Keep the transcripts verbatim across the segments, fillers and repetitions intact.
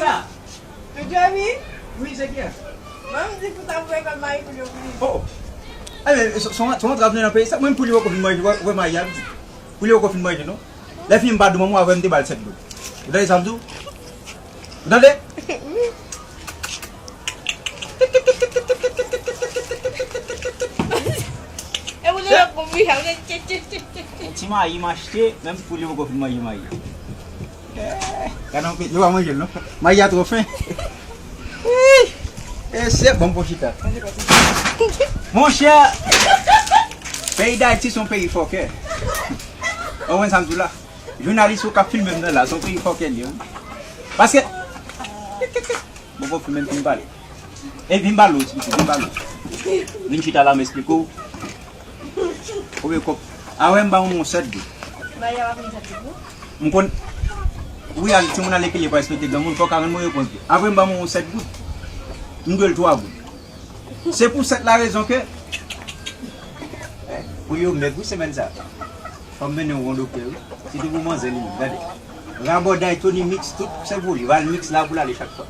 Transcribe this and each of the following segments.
Sa. Ou dòmi? Wi, se kiyès? Mwen, m di pou sa pou ekòl mayi pou yo vini. Oh! Ebyen, se, se, se yon antrav nan peyi sa. Mwen, pou li poko vin manje, wè, wè mayi a, m di. Pou li poko vin manje, non. Lè fini, m pa di manman, avè m te ba l sèt goud. Ou tande sa m di w? Ou tande? E moun yo pou mi sa. Yon ti mayi m achte, menm pou li poko vin manje mayi. Eh, gade yon peyi, yo pa manje l non. Mayi a twò fen. Ih, e se bon pou chita. Monchè, peyi Dayiti se yon peyi fòkè. Ou konprann sa m di w la? Jounalis ou k ap filme m nan la, se yon peyi fòkè li ye, wi. Paske, bon, bon, filme m fin pale. E vin pale w, ti pitit, vin pale w. Vin chita la, m esplike w. Oubyen kòb. Avè m ba moun yon sèt goud. Mayi a pa vin sèt goud, non? M konn. Wi, al, timoun ale kilye pa respekte granmoun, fòk a rann mwen repons li. Avè m ba moun yon sèt goud. M dwe l twa goud. Se pou sèt la rezon ke. Pou yo mèg wi semèn sa. Fò m mennen w yon doktè wi. Sitou pou manzè li menm, gade. Rabòday, Tony Mix, tout se pou li. Val Mix la pou l ale chak fwa.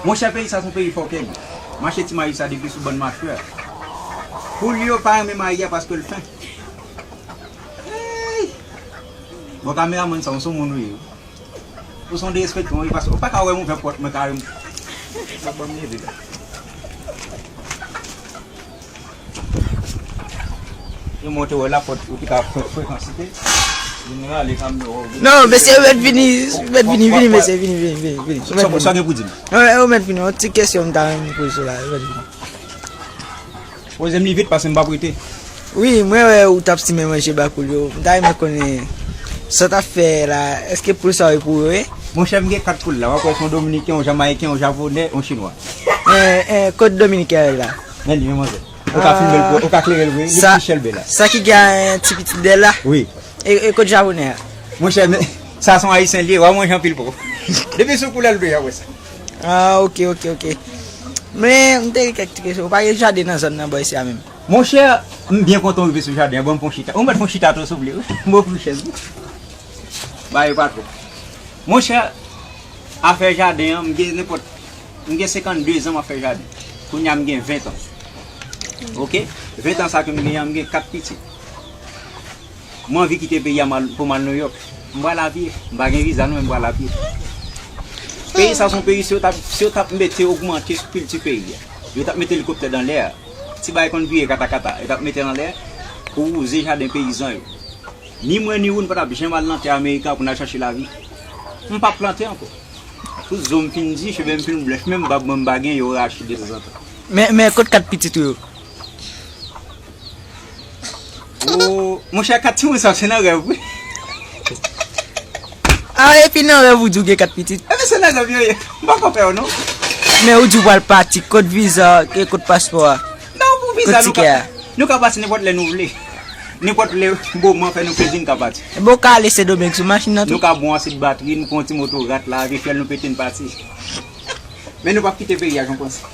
Monchè, peyi sa se yon peyi fòkè li. M achte ti mayi sa depi sou bòn machwè a. Poul yo pa renmen mayi a paske l fen. Ey! Bon, kameramann sa, ou se yon moun ou ye wi. Ou se yon derespektan wi, paske ou pa ka wè m ouvè pòt mwen kare m. Sa ban m leve la. Yo monte wè lapòt ou ki ka fre- frekansite. Vin rale kamyon. Non, mesye, ou mèt vini, ou mèt vini, vini, mesye, vini, vini, vini, vini. Ou mèt vini. Sa gen pou di m? Wi, ou mèt vini. Yon ti kesyon m ta renmen poze w la, ou mèt vini. Poze m li vit paske m p ap rete. Wi, mwen wè ou t ap simen manje ba poul yo. M ta renmen konnen sa w t ap fè la, èske poul sa yo pou ou, wi? Monchè, m gen kat poul la. W ap wè se yon dominiken, yon jamayiken, yon japonè, yon chinwa. Eh, eh, kot dominiken an ye la? Men li, men manzè. Ou ka filme l pou, ou ka klere l vre, li sa, pi chèlbè la. Sa ki gen ti pitit dèyè l la? Wi. E, e kot japonè a? Monchè, men, sa se yon ayisyen li ye, w a manje anpil po. Depi sou koulè l vle, apre sa. Ah, ok, ok, ok. Men, m te gen kèk ti kesyon. Ou pa gen jaden nan zòn nan bò isi a menm? Monchè, m byen kontan w rive sou jaden an, ban m fè yon chita. Ou mèt fè yon chita tou, souple, wi. M ofri w chèz, wi. Ba yo pa twòp. Monchè, afè jaden an, m gen nenpòt, m gen senkannde zan m ap fè jaden. Kounye a m gen ven tan. Ok? Ven tan sa ke m gen an, m gen kat pitit. Mwen anvi kite peyi a m al, pou m al Nouyòk. M pral a pye. M pa gen viza non, men m pral a pye. Peyi sa se yon peyi, si yo t ap, si yo t ap mete ogmante sou kilti peyi a, yo t ap mete elikoptè nan lè a. Ti bagay konn vire katakata, yo t ap mete nan lè pou wouze jaden peyizan yo. Ni mwen ni ou, nou pa t ap janm al nan tè Amerik la pou n al chache lavi. M p ap plante ankò. Tout zo m fin di, cheve m fin blanch, menm bab mwen m pa gen, yo rache detanzantan. Men, men kot kat pitit ou yo? O, monchè, kat timoun sa, se nan rèv, wi. Ah, epi nan rèv ou di w gen kat pitit? Epi se nan rèv yo ye. M pa konn fè yo, non. Men ou di w pral pati, kot viza, e kot paspò a? Non, pou viza, nou ka, nou ka pati nenpòt lè nou vle. Nenpòt lè moman fè nou plezi, nou ka pati. Ebyen, ou ka ale Sendomeng sou machin nan tou? Nou ka bwè yon sèt batri, nou pran yon ti moto rat la, avè fyèl nou pete, nou pati. Men nou p ap kite peyi a, Jean Prince.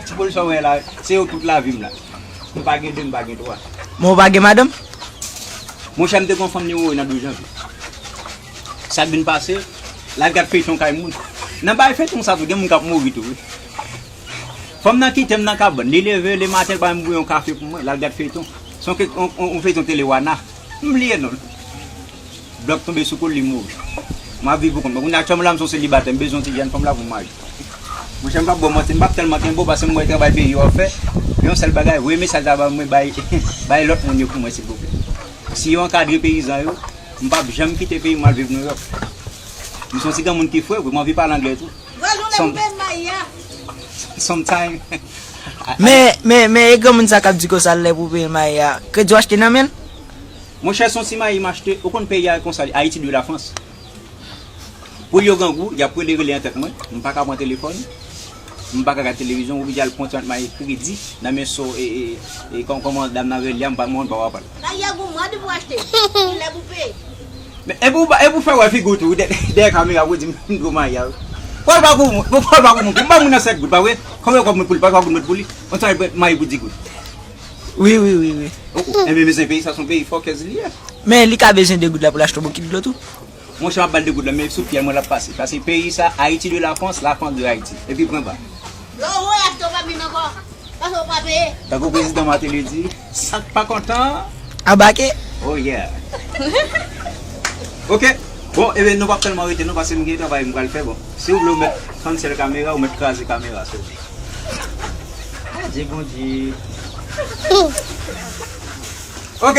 Ti polisye w wè la, se yo tout lavi m la. M pa gen de, m pa gen twa. Men w pa gen madanm? Monchè, m te gen yon fanm li mouri nan douz janvye. Sa k vin pase, l al gad feyton kay moun. Nan bay feyton sa tou, gen moun k ap mouri tou, wi. Fanm nan kite m nan kabann, li leve lematen, l pa menm bouyi yon kafe pou mwen, l al gad feyton. Se yon ke- yon- yon- yon feyton tele Wana. M bliye non l. Blòk tonbe sou kou l, li mouri. M ap viv pou kont mwen. Kounye a, aktyèlman la, m se yon selibatè, m bezwen yon ti jèn fanm la pou m marye. Monchè, m p ap ba w manti, m p ap tèlman kenbe w, paske m wè travay peyi yo ap fè. Yon sèl bagay, voye mesaj la ba mwen, bay, bay lòt moun yo pou mwen, silvouplè. Si yo ankadre peyizan yo, m p ap janm kite peyi m al viv Nouyòk. M se yon ti granmoun ki fre, wi, m anvi pale anglè tou. Vwazin, lè pou peye mayi a. Sometime. Men, men, men, e granmoun sa k ap di konsa l lè pou peye mayi a, kredi w achte nan men l? Monchè, se yon ti mayi m achte, ou konn peyi a konsa, Ayiti de la Frans. Pou yo grangou, y ap rele, rele nan tèt mwen, m pa ka pran telefòn, m pa ka gad televizyon, oblije al pran ti mayi kredi nan men so, e, e, e, kòm, kòman dam nan rele a, m pa, mwen pa wè pale. Mayi a goumand pou achte, li lè pou peye. Men, e pou, e pou fè wè figi w tou, dè- dèyè kamera, pou di m dwe mayi a, wi. Pral pa pou moun, pral pa pou moun, m ba moun nan sèt goud, pa vre? Konbyen kòb mwen pou li, pral pa pou moun pou li? On sa mayi pou di goud. Wi, wi, wi, wi. Oh, oh. Enben, mezanmi, peyi sa se yon peyi fòkèz li ye. Men li ka bezwen de goud la pou l achte yon bokit dlo tou. Monchè, m ap ba l de goud la, men sou pye l mwen l ap pase. Paske peyi sa, Haïti de la France, la France de Haïti. Epi pwen ba. Yo, ou achte w pa vin ankò. Paske w pa peye. Tankou prezidan Martelly di, sa k pa kontan, Anbake. Oh yeah. Ok. Bon, ebyen, nou p ap tèlman rete non, paske m gen travay m pral fè. Bon, si w vle w mèt cancel kamera, ou mèt kraze kamera, so. Adye Bondye. Ok.